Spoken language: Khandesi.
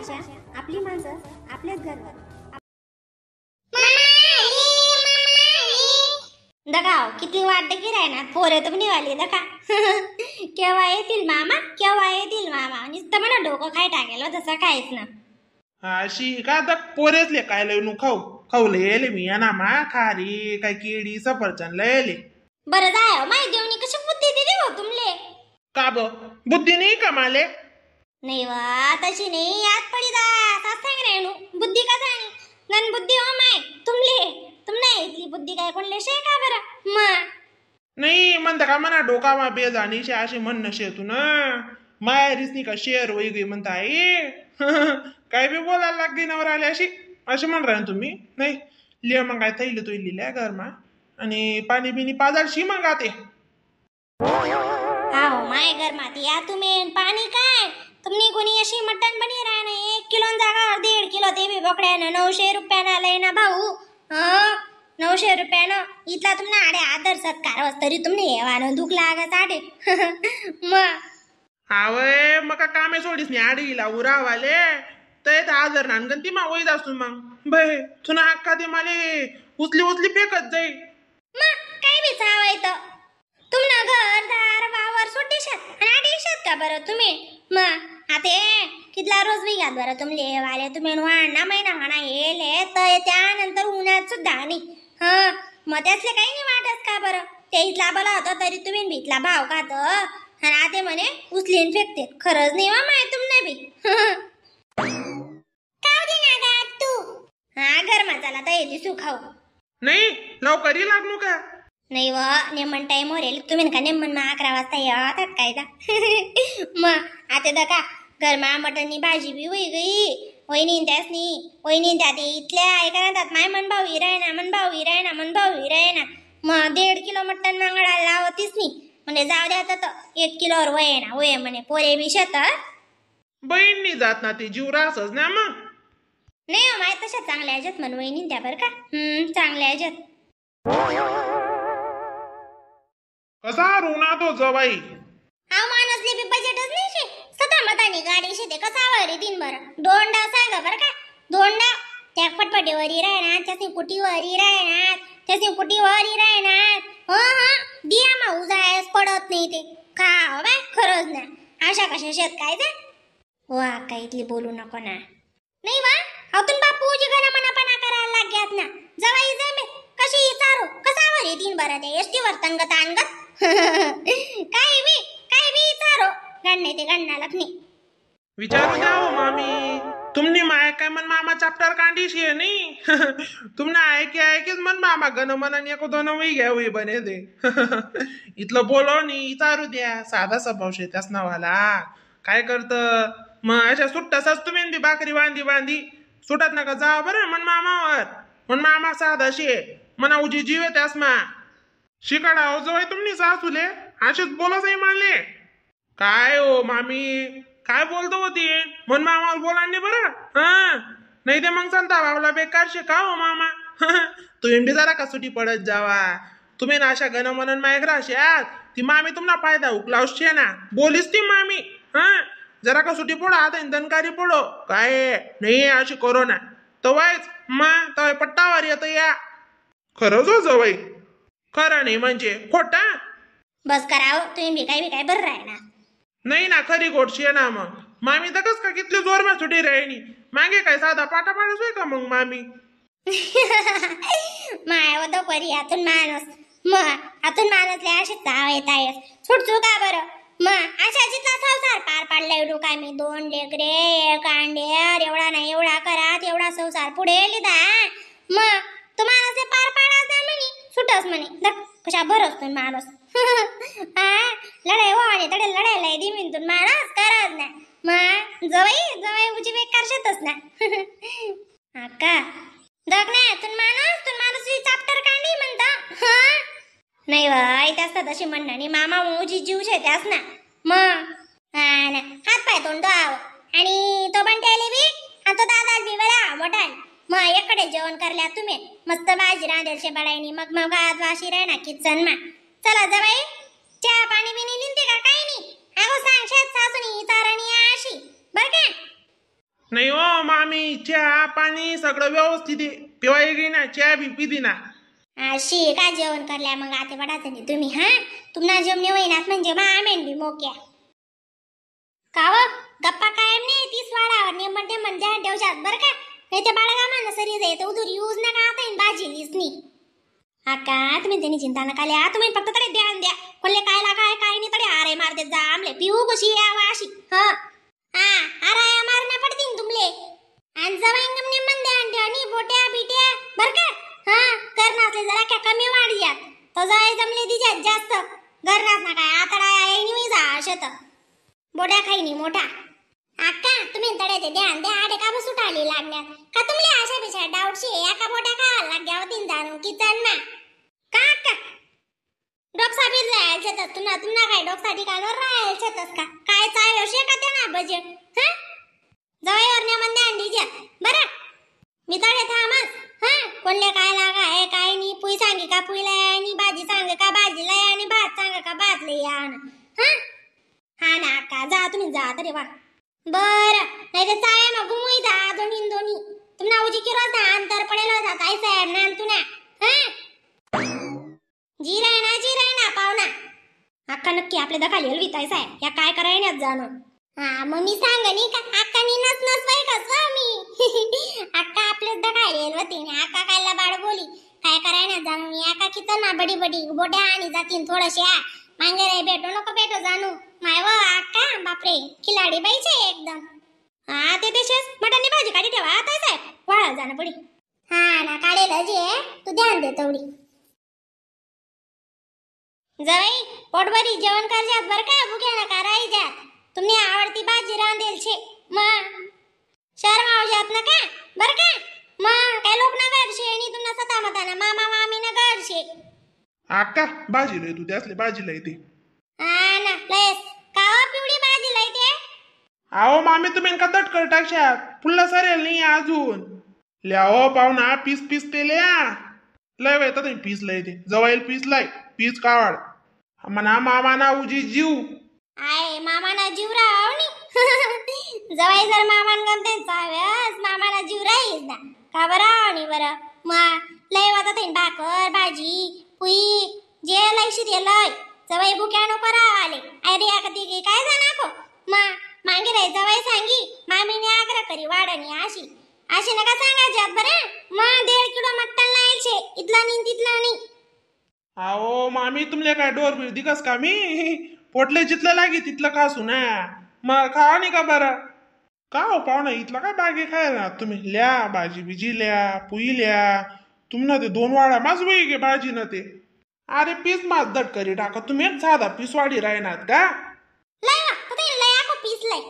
भाषा, आपली माणसं, आपल्याच घरवर. दगाव किती वाट गिराय ना पोरे तर निघाली दका. केव्हा येतील मामा, केव्हा येतील मामा, नुसतं म्हणा डोकं खाय टाकेल तसं काहीच ना. अशी का तर पोरेसले काय लय खाऊ खाऊ लय मी ना मा खारी काय केळी सफरचंद लयले. बरं जाय माय देवनी कशी बुद्धी दिली हो तुमले? का ब बुद्धी नाही का माले? नाही वा तशी नाही, याद पडी जा सांग रे नु बुद्धी का जाणी नन बुद्धी हो my तुमले, तुमने इतली बुद्धी काय कोणले शे का बरं? मा नाही म्हणता का म्हणा डोका मा बेजानी शे अशी म्हणणं शे तू ना मायारीच नाही का शेर वही गई म्हणता आई. काय बी बोलायला लागली नवरा आले अशी अशी म्हण राहा तुम्ही. नाही लिया मग काय थैली तू लिहिल्या घरमा आणि पाणी बिनी पाजाळशी मग ते. हाव my घरमा ती या तुम्ही पाणी काय तुम्ही कोणी अशी मटण बनी राह ना 1 किलो जागा 1.5 किलो ते बी बोकड्यानं 900 रुपयानं लय ना भाऊ. हा 900 रुपयानं इथला तुमना आडे आदर सत्कार वस तरी तुमने येवानं दुख लागत आडे. मग हावय मग का कामे सोडीस नाही आडीला उरावाले तर आदर नानगन ती मा वैद असू मग भय तुना अक्का ते माले उचली उचली फेकत जाई. मग काय बी चावायचं तुमना घर दार वावर सोडीशात आणि आडीशात का बरं तुम्ही? मग आता कितला रोज बी घात बरं तुमले वाले तुम्ही वाढना महिना म्हणा येले तर त्यानंतर उन्हात सुद्धा नाही. हा मग त्यातले काही नाही वाटत का बरं? ते इथला बला होता तरी तुम्ही भीतला भाव खात आणि आता म्हणे उचलीन फेकते. खरंच नाही वा माय तुमने बी. तू हा घर माझाला तर येते सुखाव नाही लवकरही लागलो का? नाही व नेमन टाइम वर येईल तुम्ही का नेमन मग 11 वाजता येतात काय जा. मग आता दका घरमा मटननी भाजी बी होई गई वहिनी त्यासनी वहिनी त्या ते इथल्या ऐका माय मन भाऊ हिराय ना मन भाऊ हिराय ना मन भाऊ हिराय ना. मग 1.5 किलो मटन मांगडायला लावतीस नी म्हणजे जाऊ द्या तर 1 किलोवर वय ना वय म्हणे पोरे बी शेत बहीण जात ना ती जीव रासच ना मग. नाही हो माय तशा चांगल्या ह्याच्यात म्हण वहिनी त्या बरं का. चांगल्या ह्याच्यात कसा रोना तो जवाई हा माणसले बी बजेटच नाही शे सदा मतानी गाडी शे ते कसा वरी दिन बरं दोनडा सांगा बरं का दोनडा त्या फटफटीवरी राहणार त्यासनी कुटीवरी राहणार त्यासनी कुटीवरी राहणार. हो हा दिया मा उजायस पडत नाही ते का हो बाय खरंच ना अशा कशा शेत काय जा वा काय इथली बोलू नको ना. नाही वा अतून बापूजी घरा मनापणा करायला लाग्यात ना जवाई जमे कशी इचारू कसा वर येतीन बरं ते एसटी वर तंगत आणगत. काय बी इचारो गण्णे ते गण्णा लखनी विचारू द्या हो मामी तुमनी माय काय मन मामा चाप्टर कांडीशी आहे नाही. तुमना ऐके ऐकेच मन मामा गण मन एक दोन वही घ्या वही बने दे. इथलं बोलो नी विचारू द्या साधा स्वभाव शे त्याच नावाला काय करत मग अशा सुट्टा तुम्ही बी भाकरी बांधी बांधी सुटत नका जा बरं मन मामावर मन मामा साधा शे मना उजी जीव आहे त्यास मा शिकाडा हो जवळ तुम्ही सासूले असेच बोलत आहे मानले काय हो मामी काय बोलतो होती मन मामावर बोला नाही बरं. हा नाही ते मग सांगता बाबला बेकार शे का हो मामा. तुम्ही बी जरा कसोटी पडत जावा तुम्ही ना अशा गण म्हणून मायक राहशात ती मामी तुम्हाला फायदा उकलावशे ना बोलीस ती मामी. हा जरा कसोटी पडो आता दनकारी पडो काय नाही अशी करो ना तवायच मा तवाय पट्टावर येतं या. खरंच हो जवळ खरं नाही म्हणजे खोटा बस कराव तुम्ही बी काय बरं राय ना. नाही ना खरी गोडशी आहे ना मग मामी तर कस का कितली जोर मा सुटी राहिनी मागे काय साधा पाटा पाडसोय का मग मामी. माय होतो परी आतून माणूस मग आतून माणूसले असे चाव येत आहे सुटचू का बरं? मग अशा जिथला संसार पार पाडलाय काय मी 2 लेकरे 1 अंडे एवढा नाही एवढा करा तेवढा संसार पुढे लिहिता मग तुम्हाला ते पार पाडायचा म्हणे सुटस म्हणे कशा भरस तुम्ही माणूस. हा लढाई हो आणि तडे लढायला दिमीन माणूस करत ना मग जवाई जवाई उजी बेकार शेतच ना. अक्का दग ना तुन माणूस तुन माणूस चाप्टर कांडी म्हणता. हा नाही वा त्यास तशी म्हणणं नाही मामा उजी जीव शे त्यास ना मग हा ना हात पाय तोंड आव आणि तो बंट्याले बी आणि तो दादा बी बरा मोठा मग एकडे जेवण करल्या तुम्ही मस्त भाजी रांधेल शे बडायनी मग मग आज वाशी राह ना किचन मा. चला जवाई चहा पाणी बिनी लिंते का काही नाही अगो सांग शेत सासूनी चारणी अशी बर का. नाही हो मामी, चहा पाणी सगळं व्यवस्थित आहे. पिवाय गी ना, चहा बी पिदी ना. अशी का जेवण करल्या मग आते वडाचं नाही तुम्ही? हा तुम्हाला जेवण होईनात म्हणजे मा मेंढी मोक्या काव गप्पा कायम नाही. तीस वाडावर नेमन नेमन ध्यान ठेवशात बरं का, नाही ते बाळगामानं सरी जाय उदूर यूज नका आता इन भाजी लिसनी. आका तुम्ही त्यांनी चिंता नका लिया, तुम्ही फक्त तरी ध्यान द्या. कोणले काय लागाय काय नाही तरी आरे मारते जा आमले पिऊ कशी यावा अशी. हा हा आराया मारणं पडतील तुमले. आणि जवाई नेमन ध्यान ठेवा नी बोट्या बिट्या बरं का. हा करनासले जरा काय कमी वाढ यात तो जाय जमले दिजात जास्त घरनास ना काय आतडा आहे नी जा शेत बोट्या खाईनी मोठा. अक्का तुम्ही तड्याचे ध्यान द्या. आडे का बसू टाली लागण्यात का तुमले आशा बिशा डाऊट शे एका बोट्या खावा लाग्या होतीन जाणू किचन मा का अक्का डोकसा बी राहायला शेतात तुना तुना काय डोकसा ठिकाणावर राहायला शेतस का काय चाय शे का ते ना बजेट. हा जवळवर नेमन ध्यान दिज्या बरं. मी तडे थांबच. हा कोणले काय लागा आहे काय नाही, पुई सांगे का पुईला आणि भाजी सांगे का भाजीला आणि भात सांगे का भात लई आण. हा हा ना अक्का जा तुम्ही जा तरी वा बरं, नाही तर चाय मग गुमुई जा दोन्ही दोन्ही तुम्हाला उजी किरो जा अंतर पडेल होता काय साहेब ना तुना. हा जिराय ना पाहुणा अक्का नक्की आपल्या दखाली हलवी ताई साहेब या काय करायला जाणं. हा मग मी सांग नी का अक्का नी नस नस बाई कसं मी अक्का आपल्या दखाली हलवती ना. अक्का कायला बाळ बोली काय करायला जाणू मी अक्का किचन मा बडी बडी बोट्या आणि जातीन थोडशा मांगेरे भेटो नको भेटो जाणू माय व अक्का बापरे खिलाडी बाईचे एकदम. हा ते तसेच मटणी भाजी काढी ठेवा ताई साहेब वाळा जाणं पडी. हा ना काढेल जे तू ध्यान दे तेवढी. जवाई पोटभरी जेवण करजात बरं का, भुक्या नका राही जात. तुम्ही आवडती भाजी रांधेल शे मग शर्मावजात नका बरं का. मग काय लोक ना घरशे आणि तुम्हाला सता मताना मामा मामी ना घरशे. अक्का भाजी लय तू त्यासले भाजी लय ते. हा ना लयस का हो पिवळी भाजी लय ते. अहो मामी तुम्ही का तटकर टाकशात फुल्ला सरेल नाही अजून. ल्या हो पाहुणा पीस पीस ते लिया लय वेळ तुम्ही पीस लय ते जवाईल पीस लय पीस कावाड म्हणा मामा ना उजी जीव आहे मामाना जीव राव नी जवाई जर मामान गमते चाव्यास मामाना जीव राहील ना का बरं नी बरं. मग लय वाजत आहे भाकर भाजी पुई जे लयशी ते लय जवाई भुक्या नको राव आले. अरे या कधी काय जाणार को मा मागे रे जवाई सांगी मामीने आग्रह करी वाढणी अशी अशी नका सांगायच्यात बरं. मग 1.5 किलो मटण लायचे इथला नाही तिथला नाही. अहो मामी तुमले काय डोर बीर दिकस का मी पोटले जिथलं लागी तिथलं खासू ना मग खा नाही का बरं का हो पाहुणा इथलं काय बागे खायला तुम्ही ल्या भाजी बिजी ल्या पुई ल्या तुम्हाला ते 2 वाडा माझ वही गे भाजी ना ते. अरे पीस माझ दट करी टाका तुम्ही एक साधा पीस वाडी राहणार का लय वा कुठे लय आको पीस लय